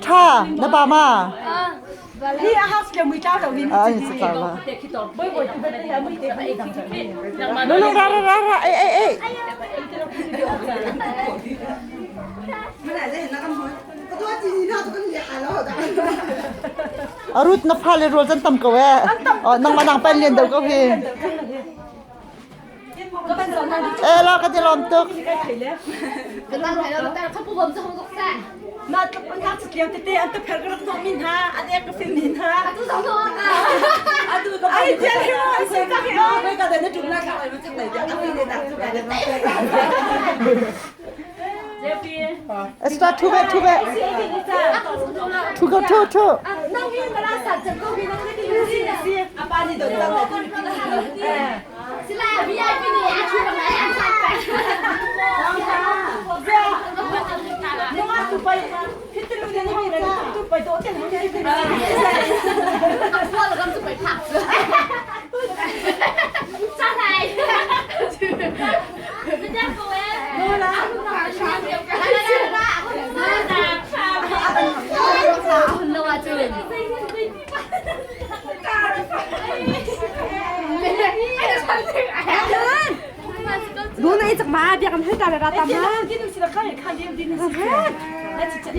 Tha na ba ma? Hi a house le mui tlau lo hin. Ah, ni sa la. Lu lu ra ra ra ra ei ei ei. Arut na fa le rual zan tam ko eh. Oh, nang ma nang pen lian do ko hi. Eh la ka ti lom tuk. Ma tluk an hak chiam tete an te pher ka rak min ha an ek ka film min ha. Ai tial hi mo ai sai tak hi o. Ka da na tum la ka ai ma chak lai dia a mi ne da chu ka da. Extra thu ve thu ve. Thu go thu thu. Nang hi mala sa chak ko hi nang ne ki si si. Apa ni do da da tu Sila VIP ni a chu bang lai an san pa. Nang a tu pai phit lu ne ni mi tu pai do ten ni ni. 我了刚就被拍死。上来。人家各位。来来来来。来 Lu na i chak ma biak an hal ta le ra ta ma. Ti nu si la ka khan di di nu si. Na chi chi.